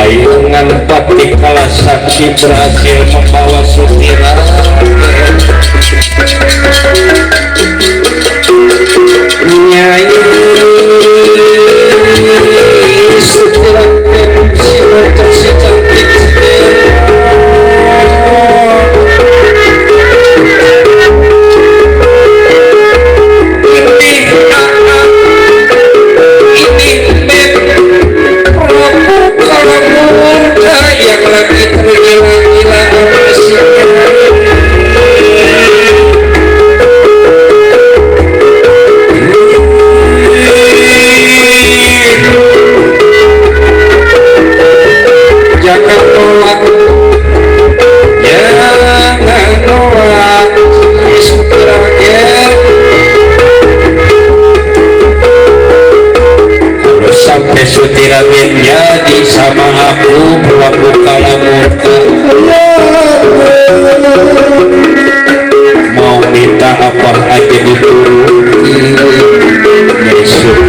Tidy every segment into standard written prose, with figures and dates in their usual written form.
bayangan batik kala saksi berhasil membawa Sutira Nyai Sutira si cantik yang lagi tergila-gila jangan nolak sampai Sutira jadi sama aku pelaku kalamurka mau minta apa aja dituruti besok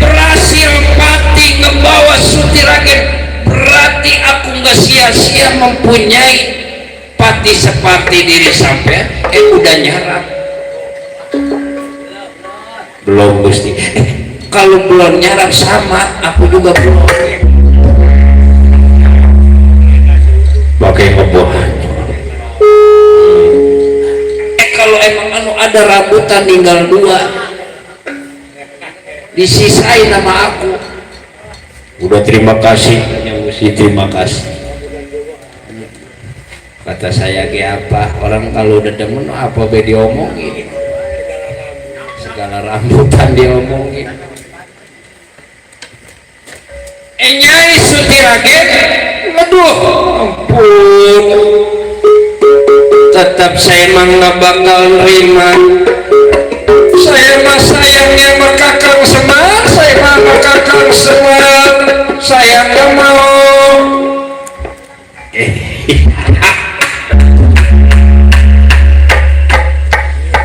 berhasil mati ngebawa Sutira berarti aku nggak sia-sia mempunyai pati seperti diri sampai udah nyarap belum Gusti kalau belum nyarap sama aku juga belum pakai ngebuah kalau emang ada rambutan tinggal 2 disisain sama aku udah terima kasih Gusti terima kasih kata saya kayak apa orang kalau udah demen apa be diomongin segala rambutan diomongin Nyai Sutira aduh ampun tetap saya emang gak bakal nerima saya mah sayangnya sama Kakang Semar saya mah sama Kakang Semar saya gak mau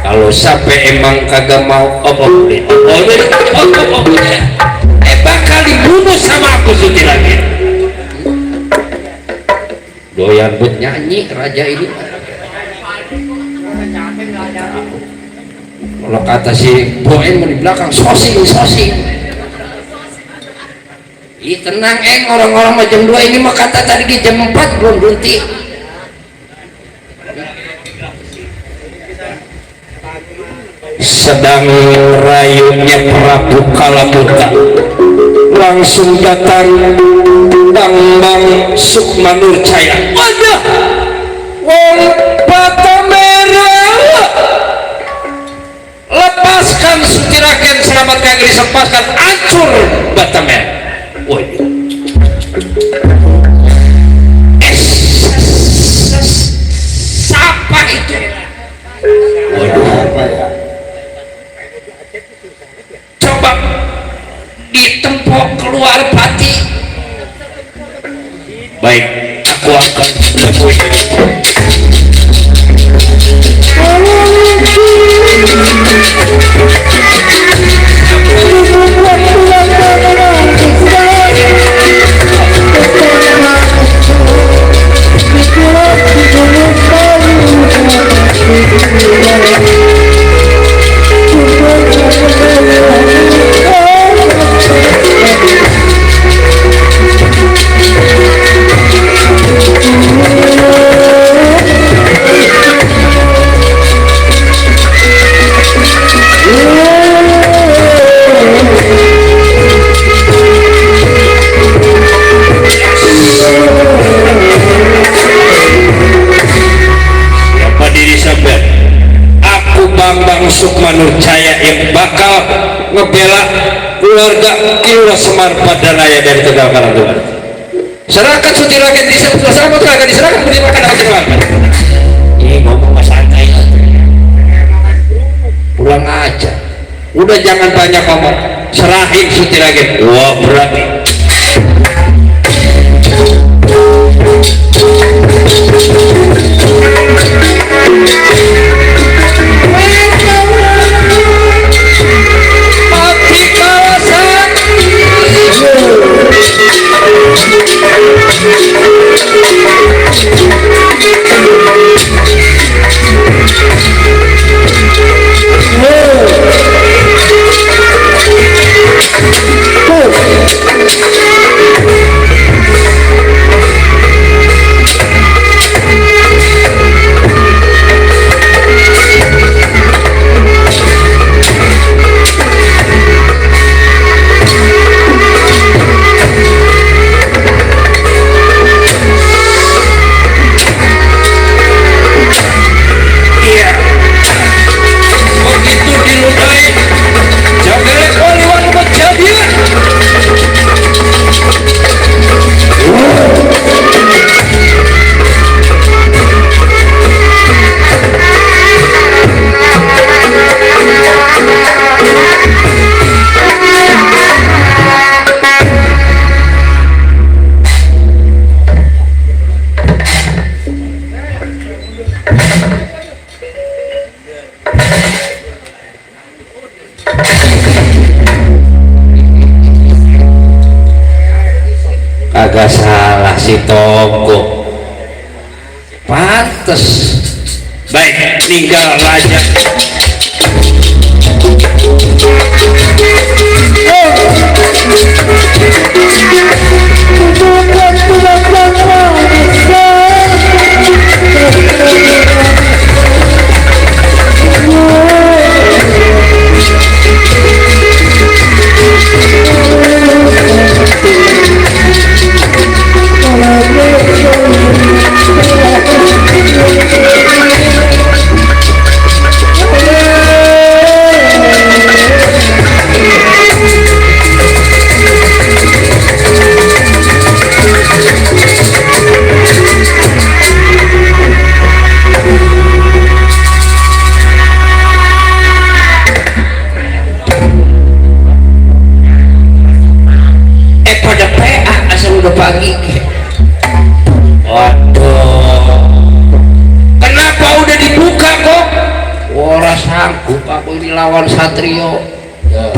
kalau sampai emang kagak mau bakal dibunuh sama aku Sutira doyan buat nyanyi raja ini kalau kata si Boen di belakang sosing ih tenang orang-orang mah jam 2 ini mah kata tadi jam 4 belum berhenti sedang rayunya Prabu Kalamurka langsung datang Bang Sukma Nurjaya wadah wong bata merah lepaskan Sutira selamatkan diri lepaskan hancur bata merah waduh siapa itu waduh apa ya coba ditempok keluar pati baik aku akan Sukma Nurjaya yang bakal ngebela keluarga Kiwa Semar Padanaya dari Tegal Karangtunggal. Serahkan Sutira diserahkan berimakan apa silakan. Ini ngomong mas santai. Pulang aja. Udah jangan banyak ngomong. Serahin Sutira wah berani. alah si Togo pantes baik tinggal raja pagi. Waduh, kenapa udah dibuka kok? Ora sanggup aku ini lawan Satrio ya.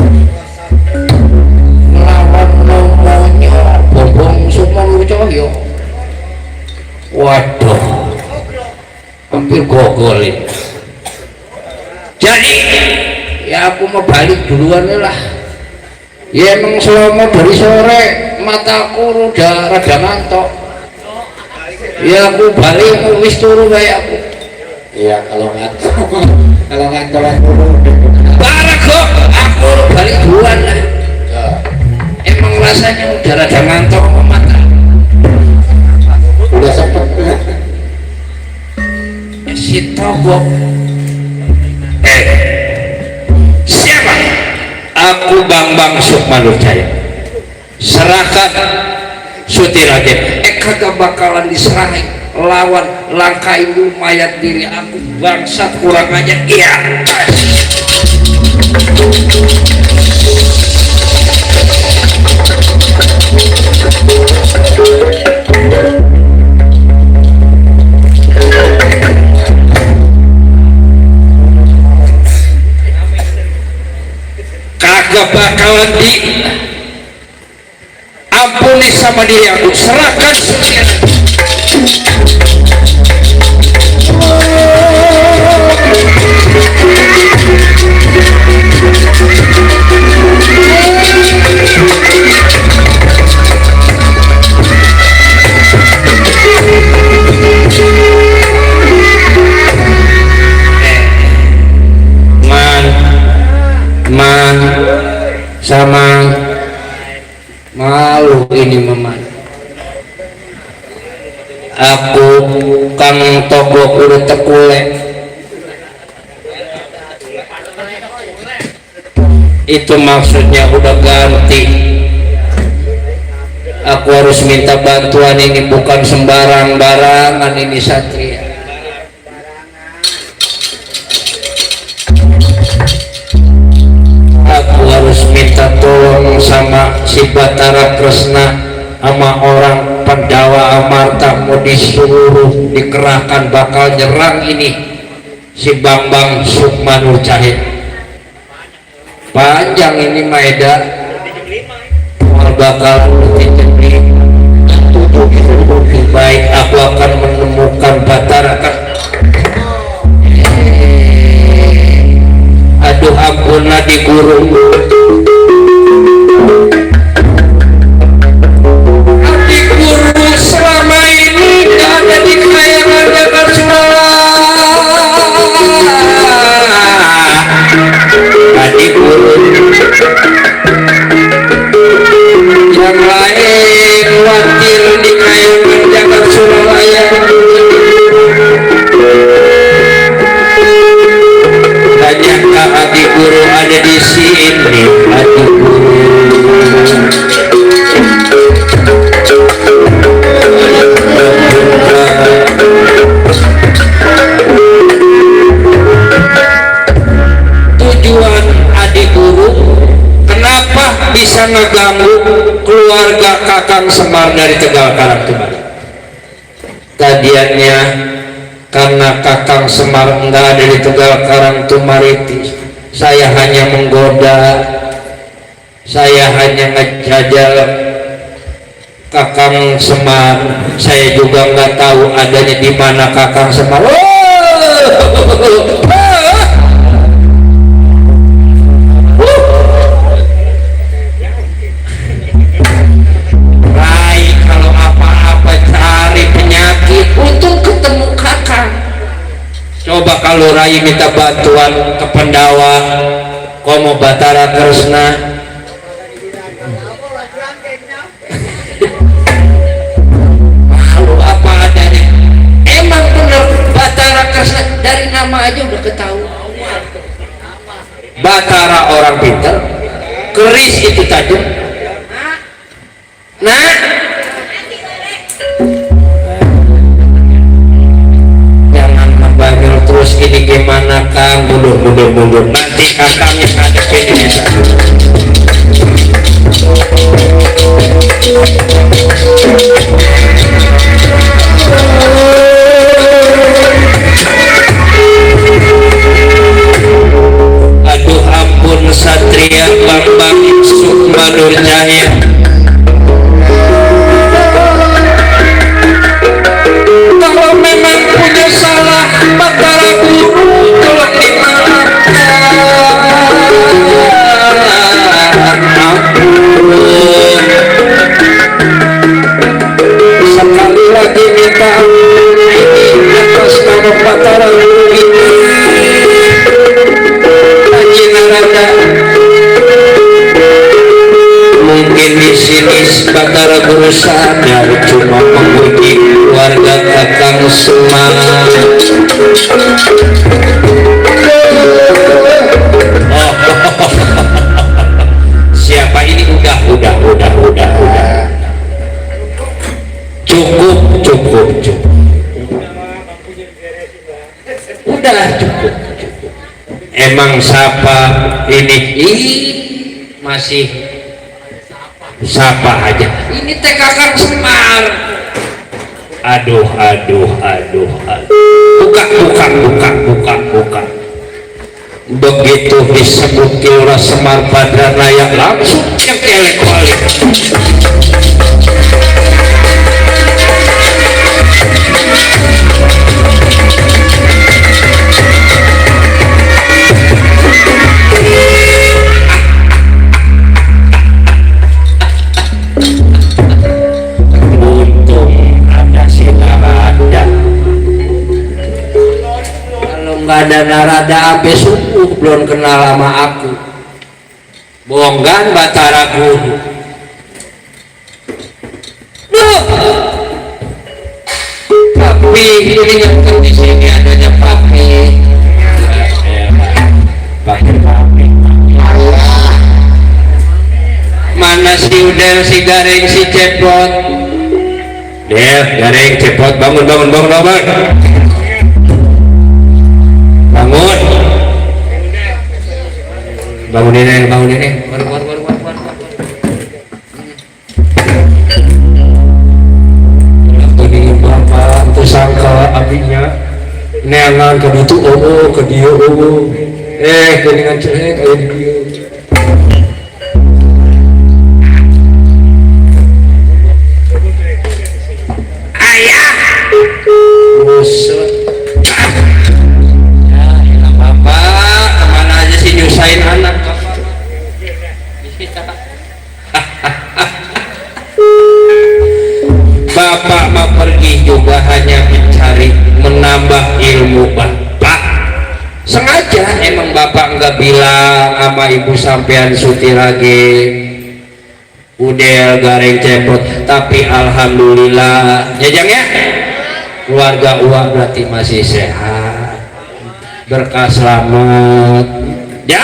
Lawan nomonyo Bobong Sumongo Cahyo. Waduh, hampir gogolin. Jadi ya aku mau balik duluan lah. Ya emang selama dari sore mataku udah rada ngantuk. Ya aku balik wis turu kayak aku. Iya kalau ngantuk aku parah kok aku balik duluan lah. Emang rasanya udah rada ngantuk mata. Udah sempet si Togo. Siapa? Aku Bambang Sukmanurjaya. Serahkan Sutiraja. Kagak bakalan diserahin lawan langkain mayat diri aku bangsat kurang aja. Iya kagak bakalan di ampuni sama diri aku. Serahkan man sama malu ini meman. Aku Kang Togo udah tekule. Itu maksudnya udah ganti. Aku harus minta bantuan ini, bukan sembarang-barangan ini Satria. Aku harus minta tolong sama si Batara Kresna sama orang Pandawa Amarta, mau disuruh dikerahkan bakal nyerang ini si Bambang Sukmanurjaya. Panjang ini Maeda bakal dijeblik. Baik, aku akan menemukan Batara. Aduh ampun di guru. Adik guru selama ini gak ada di kayangannya Basura. Adik guru yang lain wakil di kayangan Jagat Surabaya. Hanya adik guru ada di sini, adik guru. Tujuan adik guru kenapa bisa ngeganggu keluarga Kakang Semar dari Tegal Karangtumar? Tadiannya karena Kakang Semar enggak ada di Tegal Karangtumar itu, saya hanya menggoda, saya hanya ngejajal Kakang Semar, saya juga nggak tahu adanya di mana Kakang Semar. Rai, kalau apa-apa cari penyakit untuk ketemu Kakang. Coba kalau Rai minta bantuan ke Pendawa, Komo Batara Kresna, dari nama aja udah ketahuan. Batara orang pintar, keris itu tajam. Nah, jangan membangun terus ini gimana Kang, mundur nanti kakangnya hadapin ini satu. Aduh ampun Satria Bambang Sukma Nur Cahya, kalau memang punya salah Batara Guru tolong dimaafkan. Ampun, sekali lagi minta ampun ini atas nama Batara Guru ini. Narada, mungkin di sini Batara Guru sadar cuma memuji keluarga Kakang Semar. Oh, siapa ini? Udah. Cukup. Udah cukup. Emang siapa ini? Masih siapa aja? Ini teh Kakang Semar. Aduh. Buka. Begitu disebut Kilora Semar Badranaya langsung yang kelek balik. Ada Narada sampai subuh belum kenal sama aku. Bohongan Batara Guru. Tapi ini yang di sini adanya papi. Mana si Udel, si Gareng, si Cepot? Gareng, Cepot, bangun. Bangun ini. Keluar. Kuning bapak itu sangka abinya neangan ke itu ke dia kuningan celek kayak dia. Ayah busuk. Nyusahin anak bapak mau pergi juga hanya mencari menambah ilmu bapak. Sengaja emang bapak nggak bilang sama ibu sampean Sutirage, Udel, Gareng, Cepot, tapi alhamdulillah ya keluarga uang berarti masih sehat, berkah selamat ya.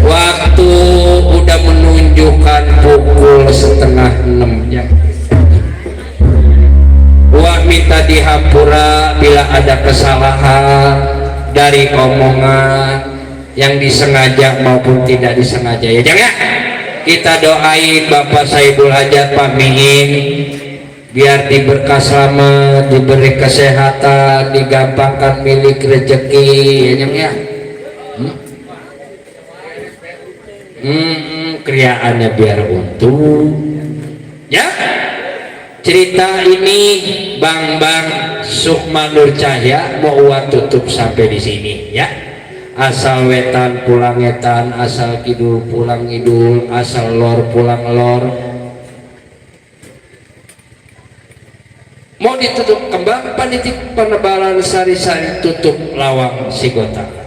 Waktu udah menunjukkan pukul 5:30 jam. Wah minta dihampura bila ada kesalahan dari omongan yang disengaja maupun tidak disengaja ya Jang ya. Kita doain Bapak Saibul Hajat Pak Miin biar diberkah selamat, diberi kesehatan, digampangkan milik rezeki ya Jang ya. kriaannya biar untung ya. Cerita ini Bang Sukma Nur Cahya mau tutup sampai di sini ya. Asal wetan pulang wetan, asal kidul pulang kidul, asal lor pulang lor. Mau ditutup kembang panitik penebalan sari-sari tutup lawang sigota.